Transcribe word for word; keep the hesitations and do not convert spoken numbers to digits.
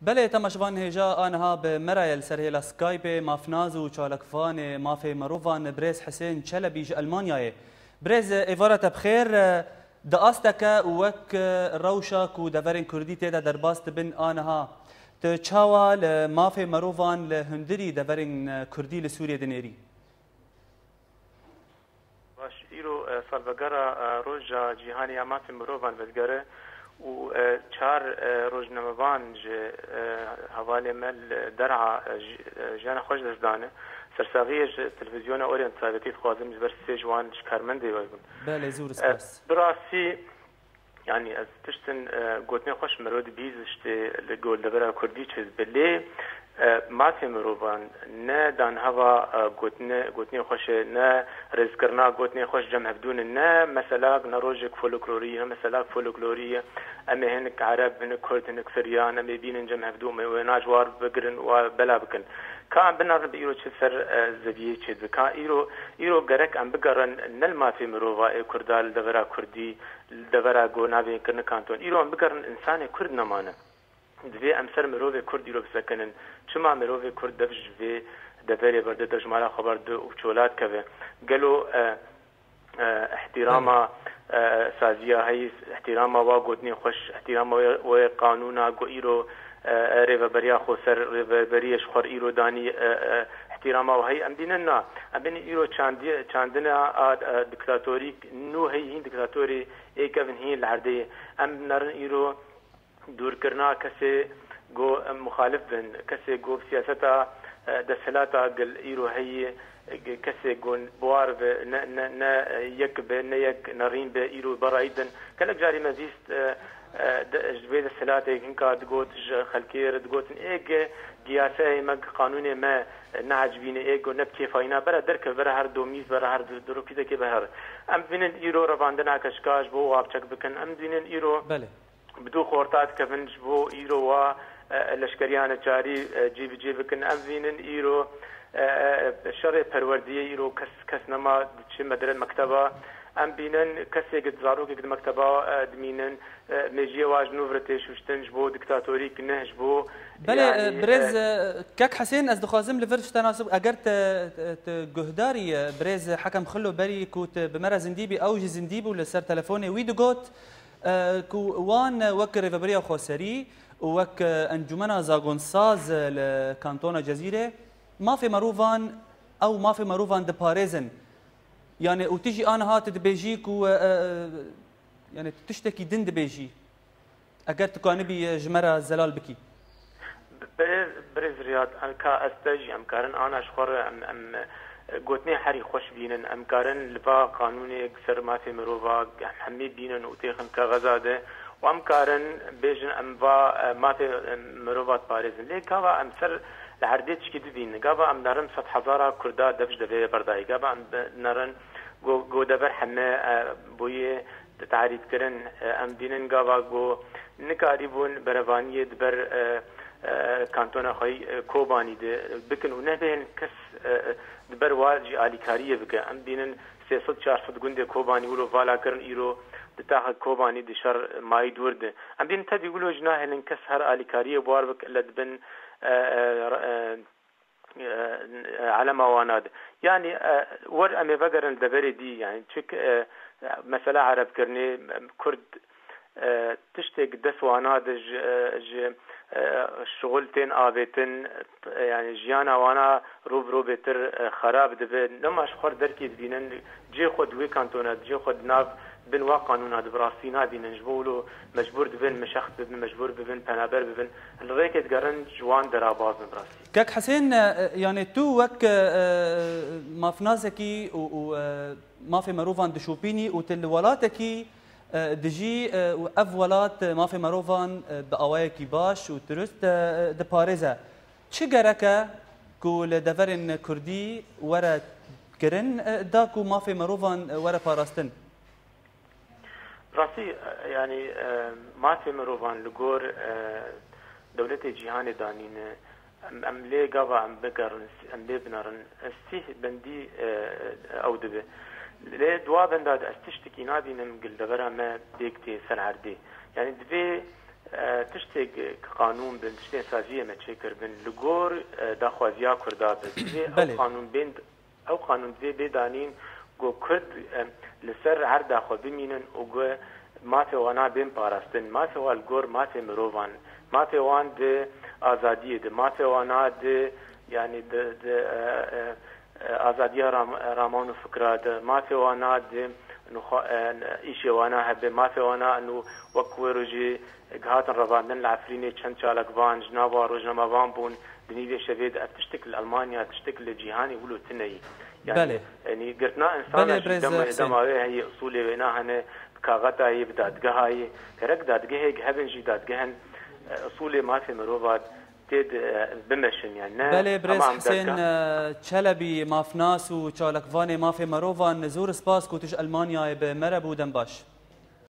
Belê, temaşevan hêja aniha bi me re ye li ser hêla Skypeê, mafnaz û çalakvanê mafê mirovan birêz Hisên Çelebî ji Elmanyayê. Birêz, êvara te bi xêr. Di asteke û wek rewşa ku deverên kurdî tê de derbas dibin aniha, tu çawa li mafê mirovan li hundirî deverên kurdî li Sûriyê dinêrî? Baş, îro, e, salvegera, e, Roja Cîhanê ya Mafê Mirovan vedigere û, e, çar, e, rojnamevan ji, e, hevalê me li derha, e, ji, e, jiyana xwe ji dest dane. Sersaxiyê ji televîzyona Orient Taybetî dixwazim ji ber sê ji wan ji karmendê we bûn. Belê, zûr E, spas. Bi rastî, yanî ez tiştin, e, gotinê xwe ji mirov dibî, ji tiştê li gor devera kurdî çêdibe. Lê, e, mafê mirovan ne danheva, e, gotine-, gotinê xwe şe, ne rêzkirina gotinê xwe ji cem hevdû ne, ne meselak, ne rojek folklorî, ne meselak folklorî ye. Em ê hinek ereb, hinek kurd, hinek siryan, em ê bînin cem hevdû, em ê wêna ji war bigirin û bela bikin. Ka em binerin bi îro çi ser, e, zeviyê çêdibe. Ka îro, îro gerek em bigerin ne li mafê mirova ê kurda li devera kurdî, li devera ku navê kirin kanton. Îro em bigerin, însanê kurd nemane. Divê em ser mirovê kurd îro bisekinin. Çima mirovê kurd dev ji vê deverê berde, dev ji mala xwe berde û çola dikeve? Gelo, e, e, îhtîrama, e, saziya heyî, îhtîrama wa gotinê xweş, îhtîrama wê, wê qanûna ku îro, e, e, rêveberiya xweser, rêveberiyê ji xwe îro danî, e, e, îhtîrama wa heyî? Em bînin na. Em bînin îro çandiye-, çandina a, e, diktatorîk nû heyî, hîn diktatorê ê kevin hîn li erdê ye. Em nerin îro dûrkirina kesê ku muxalif bin, kesê ku bi siyaseta, e, desthilata gel îro heye, e, kesê ku bi war be, ne, ne, ne yek be, ne yek nerîn be, îro berayî din. Gelek carî me bîst, e, e, de, ji vê desthilatê hinka digot, ji xelkê re digotin, ê ge giyaseyê me, qanûnê me, e, neecibîne, ê ku ne bi kêfayîna, bere derkeve, bere her domîz, bere her du-, dirokîdekê, bere her. Em bînin îro revandina keşka ji bo wa biçek bikin. Em bînin îro Belê. bi du xorta dikevin ji bo îro wa, e, leşkeriya neçarî, e, cîbicî bikin. Em bînin îro, e, e, şerê perwerdiyê îro kes, kes nema diçe medre-, mekteba. Em bînin kesê di zarokek di mekteba, e, dimînin, e, mêjiyê wa ji nû re tê şuştin ji bo diktatorîk, ne ji bo Belê, yanî, e, birêz, e, e, Kek Hisên, ez dixwazim li vir ji te nas bim. Eger te, te, te guhdarî, e, birêz Hekem Xilo berî ku tu bi me re zindî bî, ew jî zindî bû, li ser telefonê wî digot, e, ku wan, e, wek Rêveberiya Xweserî û wek, e, Encûmena Zagonsaz, e, li Kantona Cezîrê, mafê mirovan, ew mafê mirovan diparêzin. Yanî û tu jî aniha tu dibêjî ku, e, e, yanî tu tiştekî din dibêjî. Eger tu kanibî, e, ji me re zelal bikî. Birêz, birêz Riyad, em ka ez te jî em karin ana ji xwe re em, em, e, gotinê herî xweş bînin. Em karin li va qanûnê ser mafê mirova em hemî bînin û têxin kaxeza de û em karin bêjin em va, e, mafê, e, mirova diparêzin. Lê gava em ser li erdê tişkî dibînin. Gava em nerin sed hezara Kurda dev ji devê berdayî. Gava em bi-, nerin go-, go dever heme, e, bûye tarîtkirin, e, em dînin gava ku nikarîbûn berevaniyê di ber, e, e, kantona xwe yî, e, Kobanî de bikin û nebên kes, e, e, di ber wa jî alîkariyê bike. Em dînin sê sed çar sed gundê Kobanî wilo vala kirin, îro di taxa Kobanî di şer mayî dûr de. Em dînin tevî wilo jî nahêlin kes her alîkariyê bi war bike, le dibin, e, e, re-, e, e, elema wana de. Yanî, e, wer em ê vegerin li deverê dî, yanî çik, e, mesela erebkirinê, em, kurd, e, tiştê dest wana de ji, e, ji, e, şixul tên avêtin, e, yanî jiyana wana rû bi rû bêtir, e, xerab dibe. Nema ji xwe derkê dibînin, cihê xwe di wê kantona, cihê xwe di nav bin wa qanûna de bi rastî nabînin. Ji bo wilo mecbûr dibin mişex bibin, mecbûr bibin penaber bibin. Li rêkê digerin ji wan derabaz bin bi rastî. Kek Hisên, e, yanî tu wek, e, mafnazekî û, û, e, mafê merovan dişopînî û tu li welatekî, e, dijî, e, û ev welat, e, mafê merovan, e, bi awayekî baş û dirust, e, diparêze. Çi gerek e ku li deverên kurdî were kirin, e, da ku mafê mirovan, e, were parastin? Rastî, e, yanî, e, mafê mirovan li gor, e, dewletê cîhanê danîne. Em, em lê gava em bigerin, em lê binerin. Sîh bendî, e, ew dibe. Lê di wa benda de ez tiştekî nabînim gil devera me pêk tê ser erdê. Yanî divê E, tiştê ki qanûn bin, tiştên saziyê me çêkirbin, li gor, e, daxwaziya Kurda bi. Divê ew Belê. qanûn bên, ew qanûn divê bê danîn ku Kurd, e, li ser erda xwe bimînin û ku mafê wana bên parastin. Mafê wan li gor mafê mirovan, mafê wan di azadiyê de, mafê wana di, yanî di, di, e, e, e, azadiya ram-, raman û fikra de, mafê wana di nû xwe, e, îşê wana hebe, mafê wana nû wek wê rojê gihatin revandin li Efrînê çend çalakvan ji nava rojnamevan bûn, di nîvê şevê de ev tiştik li Elmanya, tiştik li cîhanê wilo tune yî. Yanî, Belê. yanî girtina insana Belê, jî birêz dema, Husên. dema wê heye, usulê wêna hene, bi kaxeta yê, bi dadgeha yê. Gerek dadgehek hebin jî dadgehên, e, usulê mafê mirova tê de, e, bimeşin, yani ne Belê, birêz hema em Husên, dadgeh- e, Çelebî, mafnas û çalakvanê mafê mirovan, zor spas ku tu ji Elmanyayê bi me re bû, dem baş.